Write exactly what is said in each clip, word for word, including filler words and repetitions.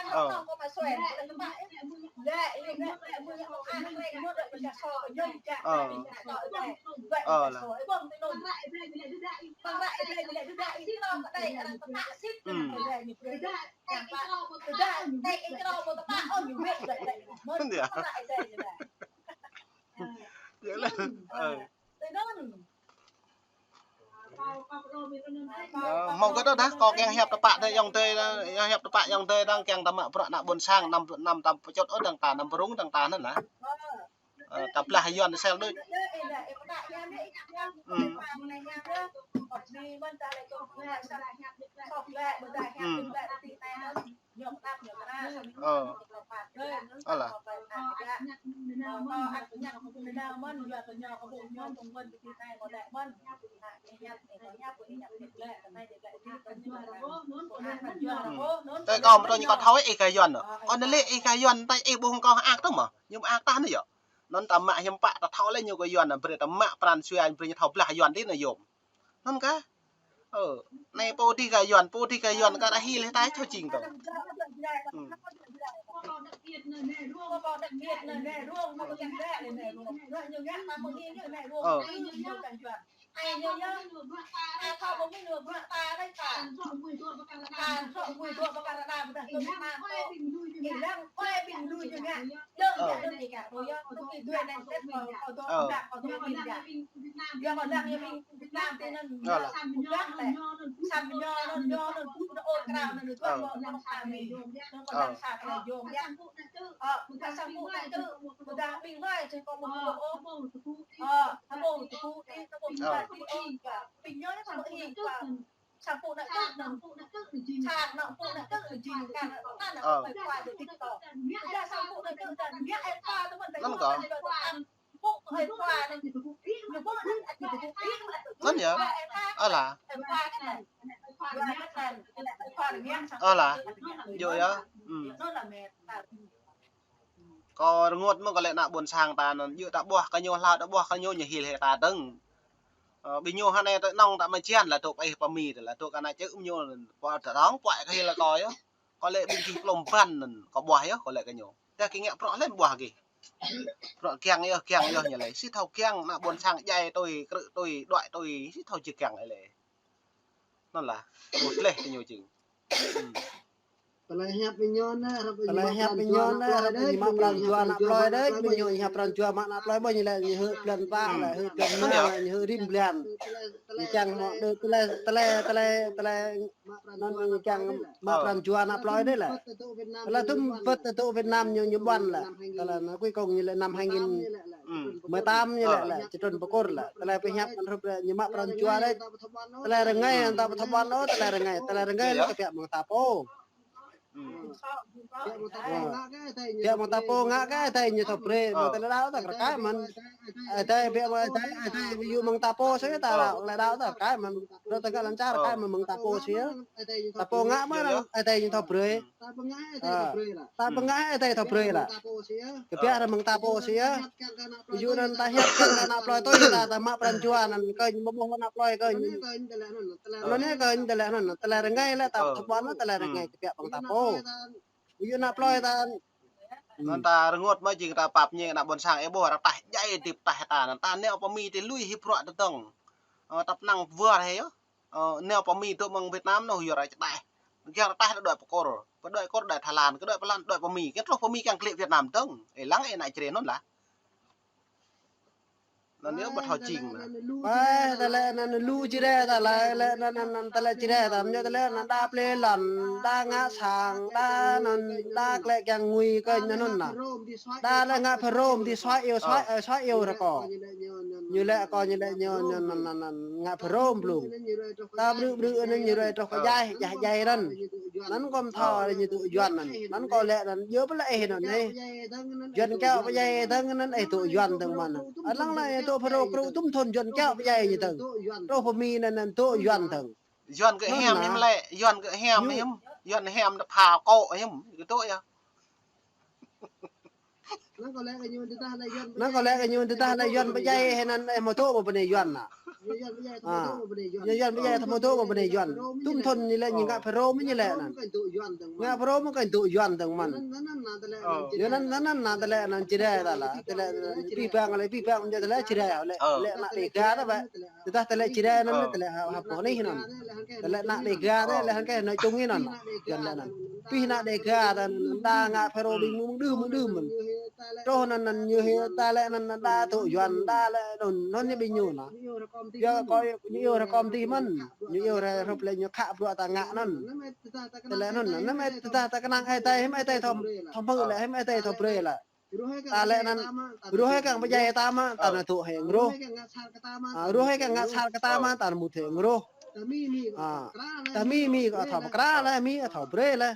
Ơ. Ơ. Ơ. Ơ, lah. Ư. Ơ. Ơ, hmâo kơ tơdah kâo kiăng hiăp tơpă tơ ayŏng adơi, hiăp tơpă ayŏng adơi dơ̆ng kiăng ta mă bruă ană ƀôn sang, anăm, anăm ta pơčŭt ôh dơ̆ng ta, anăm pơrŭng dơ̆ng ta anŭn lah. Ơ, ta blah Yuan sel đôč. Ư. Ư. Ơ. Ơ, lah. Ư. Tơ kâo mơ̆ tơ ñu kâo thâo ih gah Yuan. Kâo nao lĕ ih gah Yuan, tơ ih ƀuh kâo hơak tơ mơ̆. Ñu hơak tah anai yơh. Anŭn ta mă hiam pă ta thâo lĕ ñu gah Yuan, brơi ta mă pran jua, brơi ñu thâo blah Yuan tih anai yơh. Anŭn kah. Ơ, anai pô dih gah Yuan, pô dih gah Yuan kah dah hil hĭ ta thâo jing tơ. Ư. Ơ. Ơ. Ơ, lah. Ơ. Ơ. Ơ. Anŭn kah. Anŭn yơh. Ơ, lah. Ơ, lah. Yơh, yơh. Ư. Kâo rơngot mơ̆ kâo lĕ ană ƀôn sang ta anŭn, yua ta ƀuh kơ ñu hlâo, ta ƀuh kơ ñu ñu hil hĭ ta dơ̆ng. Ơ, ƀing ñu hơnai tơ nŏng ta mơ̆ čian lah tŭ pơ ih pơ mi tơ lah tŭ kơ ană čư̆ ñu, pơ tơrong pơai kơ hil kâo yơh. Kâo lĕ ƀing gih plŏm ƀăn anŭn, kâo ƀuh yơh, kâo lĕ kơ ñu. Tơdah gih ngă bruă lĕ ƀuh gih. Bruă kiăng yơh, kiăng yơh ñu lĕ. Sĭt thâo kiăng, ană ƀôn sang djai tui, krư̆ tui, đuaĭ tui, sĭt thâo či kiăng lĕ. Anŭn lah, ƀu tleh kơ ñu jing. Ư. Tơlơi hiăp ƀing ñu anai, hrăp ƀing ñu mă pran jua ană plơi đôč, ƀing ñu hiăp pran jua mă ană plơi ƀơi ñu lĕ ñu hơ̆ blan pă lĕ, hơ̆ blan mơ̆ng lĕ, ñu hơ̆ rĭm blan. Ñu kiăng mă đơ tơlơi, tơlơi, tơlơi, tơlơi, anŭn ñu kiăng mă pran jua ană plơi đôč lĕ. Tơlơi tŭm pơ̆t tơ tŭ Việt Nam ñu, ñu ƀuăn lĕ. Tơlơi anŭn cuối cùng ñu lĕ năm hai nghìn mười tám ñu lĕ, lĕ, či trŭn pơkŭr lĕ. Tơlơi pơhiăp anŭn hrup lĕ ñu mă pran jua đôč. Tơlơi rơngai anŭn ta pơthâo ƀuăn ôh, tơlơi rơngai. Tơlơi rơngai lĕ kơ biă mơ̆ng ta pô. Ơ. Biă mơ̆ng ta pô ngă kơ adai ñu thâo brơi, mơ̆ng tơlơi đaŏ ta kar kaĭ mơ̆n. Adai biă mơ̆ng adai, adai yu mơ̆ng ta pô sui ta đaŏ, tơlơi đaŏ ta kar kaĭ mơ̆n. Rơ̆ ta ngă lăm čar kaĭ mơ̆ng ta pô sui. Ta pô ngă mơ̆n adai ñu thâo brơi. Ơ. Ta pơngă adai thâo brơi lĕ. Kơ biă rơ̆ mơ̆ng ta pô sui. Yu anŭn ta hiăp kiăng kơ ană plơi tui ta, ta mă pran jua anŭn kơ ñu ƀu ƀuh ană plơi kơ ñu. Anŭn anai kơ ñu tơlơi anŭn, tơlơi rơngai lĕ ta pơthâo ƀuăn, tơlơi rơngai kơ biă ƀing ta pô. Yu ană plơi ta. Anŭn ta rơngot mơ̆ jing ta pap ñe ană ƀôn sang ih ƀuh rơtaih djai dĭp taih ta anŭn ta nao pơ mi tơ lui hĭ bruă tơdơ̆ng. Ơ, ta pơnăng wơr hĭ yơh. Ơ, nao pơ mi tơ mơ̆ng Việt Nam anŭn yua rơtaih. Kiăng rơtaih đuaĭ pơ Kur, pơ đuaĭ Kur đuaĭ Thái Lan, kơ đuaĭ Thái Lan đuaĭ pơ mi, kơ truh pơ mi kiăng klĕ Việt Nam dơ̆ng. Ih lăng ih ană čơrê anŭn lah. Anŭn yơh ƀu thâo jing lah. Ơ, tơlơi anŭn lu čơrê ta lĕ, lĕ anŭn, anŭn, anŭn tơlơi čơrê ta, mơ̆ tơlơi anŭn đa plơi lŏn, đa ngă sang, đa anŭn, đa klĕ kiăng ngui kơ ñu anŭn nah. Đa lĕ ngă pơrôm dih suaĭ iâu, suaĭ, ơ, suaĭ iâu rơkâo. Ñu lĕ kâo ñu lĕ ñu, ñu anŭn, anŭn, anŭn ngă pơrôm blung. Ta brư̆ brư̆ anŭn ñu ruai truh kơ djai, djai, djai anŭn. Anŭn kâo mơ̆ thâo lĕ ñu tŭ Yuan anŭn. Anŭn kâo lĕ anŭn, yua pơ lĕ ih anŭn ih. Yuan kiaŏ pơdjai dơ̆ng anŭn ih tŭ Yuan dơ̆ng mơ̆n. Alăng lĕ ih tŭ phrâo krŭ tŭm thŭn Yuan kiaŏ pơdjai ñu dơ̆ng. Truh pơ mi anŭn, anŭn tŭ Yuan dơ̆ng. Yuan kơ hiam hiam lĕ, Yuan kơ hiam hiam. Yuan hiam đa phao kô̆ hiam, kơ tŭ yơh. Năng kơ lĕ kơ ñu tơdah lĕ Yuan pơdjai hĭ anŭn ih hmâo dŏ mơ̆ bơnai Yuan anŭn. Ñu Yuan pơdjai hmâo dŏ mơ̆ bơnai Yuan. Tum thŭn ñu lĕ ñu ngă Phrô mơ̆ ñu lĕ anŭn. Ngă Phrô mơ̆ kơ dŏ Yuan dơ̆ng mơ̆n. Yua anŭn, anŭn, anŭn tơlơi anŭn Jrai ta lĕ. Tơlơi anŭn pih bang lĕ, pih bang ñu tơlơi Jrai lĕ. Lĕ ană Đêga ta bĕ. Tơdah tơlơi Jrai anŭn tơlơi hơpô anai anŭn. Tơlơi ană Đêga ta lĕ hăng kơ anai čung anŭn. Yuan lĕ anŭn. Pih ană Đêga ta anŭn đa ngă Phrô ƀing mơ̆ng đưm mơ̆ng đưm mơ̆n. Truh anŭn anŭn ñu hĭ ta lĕ anŭn anŭn đa tŭ Yuan đa lĕ anŭn anŭn ñu ƀing ñu anŭn. Yua kơ ñu iâu rơkâo tih mơ̆n. Ñu iâu rơkâo lĕ ñu khă bruă ta ngă anŭn. Tơlơi anŭn anŭn mơ̆ tơdah ta kơnang Ơi Adai, hiư̆m Ơi Adai thâo, thâo hmư̆ lĕ, hiư̆m Ơi Adai thâo brơi lĕ. Ta lĕ anŭn, ruh hĭ kiăng pơdjai ta mơ̆, ta nao tŭ hĭ ngruh. Ruh hĭ kiăng ngă sat kơ ta mơ̆, ta nao mŭt hĭ ngruh. Ta Mi, Mi kơ thâo pơkra lĕ, Mi kơ thâo brơi lĕ.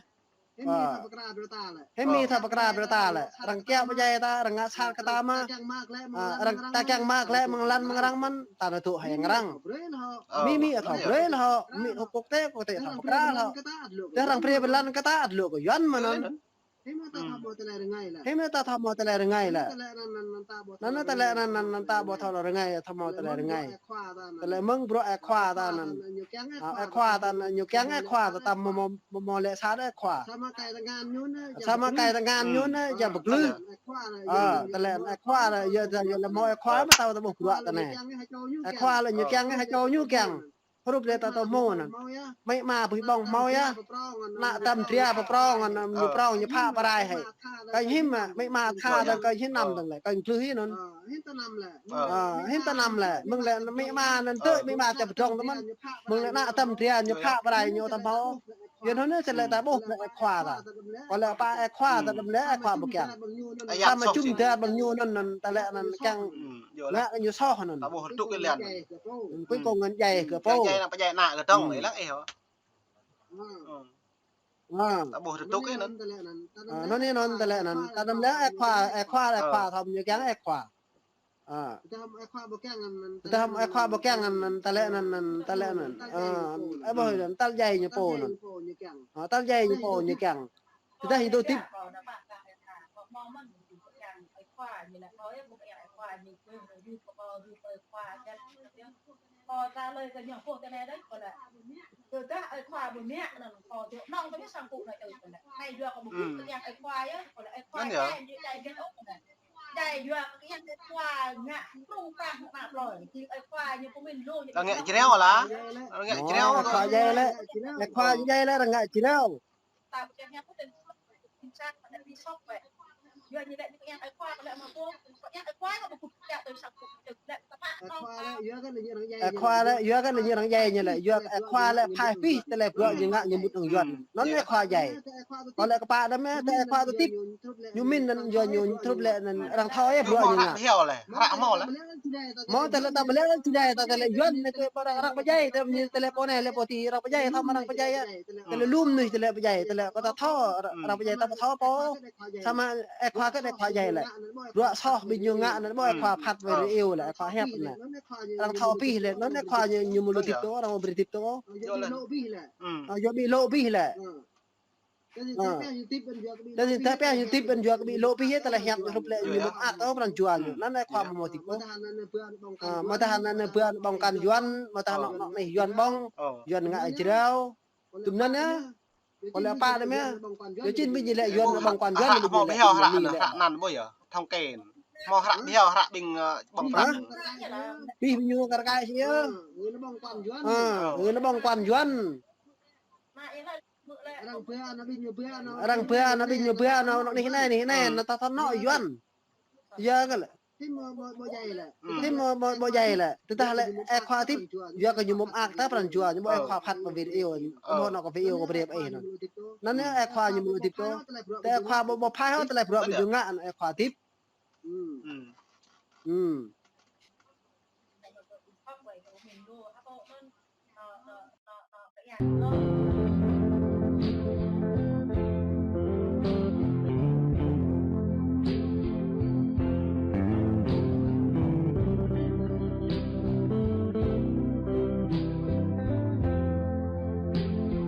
Hiư̆m Mi thâo pơkra brơi ta lĕ. Arăng kiăng pơdjai ta, arăng ngă sat kơ ta mơ̆. Arăng ta kiăng mă lĕ mơ̆ng lăn mơ̆ng arăng mơ̆n, ta nao tŭ hĭ arăng. Mi, Mi kơ thâo brơi lĕ hŏ, Mi hŏ quốc tế, quốc tế thâo pơkra lĕ hŏ. Tơdah arăng brơi pơ lăn kơ ta ăt lŏ kơ Yuan mơ̆n anŭn. Hiư̆m ta thâo hmâo tơlơi rơngai lĕ. Anŭn tơlơi anŭn anŭn ta ƀu thâo lŏ rơngai, thâo hmâo tơlơi rơngai, thâo hmâo tơlơi rơngai. Tơlơi mơ̆ng bruă Ơi Khua ta anŭn. Ơi Khua ta anŭn, ñu kiăng Ơi Khua ta, ta mơ̆ mơ̆ mơ̆ lĕ sat Ơi Khua. Samơ̆ kơ tơngan ñu anŭn, jam pơglưh. Tơlơi Ơi Khua lĕ, yua ta yua lĕ hmâo Ơi Khua mơ̆ ta ta ƀuh bruă ta anai. Ơi Khua lĕ ñu kiăng, hơčâo ñu kiăng. Hrup lĕ ta tơhmô anŭn. Amĭ ama ƀuh ƀơ̆ng hmâo yơh. Ană tơm dra pơprŏng anŭn, ñu prŏng ñu phă pơrai hĭ. Kơnh hiư̆m amĭ ama tha dơ̆ng kơnh hiư̆m anăm dơ̆ng lĕ, kơnh glưh hĭ anŭn. Hiư̆m ta anăm lĕ, mơ̆ng lĕ amĭ ama anŭn tơ amĭ ama ta pơdrŏng tơ mơ̆n. Mơ̆ng lĕ ană tơm dra ñu phă pơrai ñu ta hmâo. Yua anŭn anai lĕ ta ƀuh lĕ Ơi Khua ta. Kơ lĕ pă Ơi Khua ta đăm lĕ Ơi Khua ƀu kiăng. Samơ̆ jum dar ƀing ñu anŭn anŭn ta lĕ anŭn kiăng ngă ñu soh anŭn. Cuối cùng anŭn djai kơ pô. Anŭn anai anŭn ta lĕ anŭn. Ta đăm lĕ Ơi Khua, Ơi Khua, Ơi Khua thâo ñu kiăng Ơi Khua. Tơdah hmâo Ơi Khua ƀu kiăng anŭn, anŭn ta lĕ anŭn, anŭn ta lĕ anŭn. Ơ, ƀuh anŭn, tal djai ñu pô anŭn. Tal djai ñu pô ñu kiăng. Tơdah ñu dŏ hơdip. Arăng ngă jrao lah. Arăng ngă jrao. Ơi Khua djai lĕ. Ơi Khua djai lĕ, arăng ngă jrao. Ơi Khua lĕ, yua kơ anŭn ñu arăng djai ñu lĕ. Yua Ơi Khua lĕ phai pih tơlơi bruă ñu ngă ñu mŭt hăng Yuan. Anŭn Ơi Khua djai. Kơ lĕ kơ pă đăm mơ̆, tơ Ơi Khua tơ hơdip. Ñu mĭn anŭn yua ñu hrup lĕ anŭn arăng thâo yơh bruă ñu ngă. Hmâo tơlơi ta ƀu lĕ anŭn Jrai ta tơlơi Yuan anai kơ arăng pơdjai, tơlơi pô anai lĕ pô ti arăng pơdjai, thâo mơ̆ arăng pơdjai yơh. Tơlơi lŭm anai tơlơi pơdjai, tơlơi kơ ta thâo, arăng pơdjai ta ƀu thâo pô. Samơ̆ Ơi Khua kơ Ơi Khua djai lĕ. Bruă soh ƀing ñu ngă anŭn ƀu Ơi Khua phat wai rơiu lĕ, Ơi Khua hiăp anŭn. Arăng thâo pih lĕ, anŭn Ơi Khua ñu, ñu mơ̆ lŏ hơdip tơ, arăng ƀu brơi hơdip tơ. Yua ƀu lŏ pih lĕ. Tơdah pia ñu hơdip ƀing yua kơ ƀu lŏ pih yơh, tơlơi hiăp ñu hrup lĕ ñu mơak tơ pran jua ñu. Anŭn Ơi Khua mơ̆ hơdip tơ. Mơ̆ tơdah anŭn ƀơ̆ng kăn Yuan, mơ̆ tơdah anŏ anŏ anai Yuan ƀơ̆ng, Yuan ngă jrao. Tui anŭn yơh. Kơ lĕ pă đăm yơh. Yua čin ƀing ñu lĕ Yuan ƀơ̆ng kăn Yuan ƀing ñu lĕ. Pih ƀing ñu kar kaĭ sĭt yơh. Ơ, ƀơ̆ng kăn Yuan. Arăng ba ană ƀing ñu ba ană, ană anai, anai, ană ta thâo anŏ Yuan. Yua kơ lĕ. Hĭ mơ̆ ƀu djai lĕ. Tơdah lĕ Ơi Khua hơdip, yua kơ ñu mơak tơ pran jua, ñu ƀu Ơi Khua phat pơ video, ƀu anŏ kơ video kơ brơi pơ anŭn. Anŭn yơh Ơi Khua ñu mơ̆ hơdip tơ. Tơ Ơi Khua ƀu, ƀu phai hŏ tơlơi bruă ƀing ñu ngă anŭn Ơi Khua hơdip.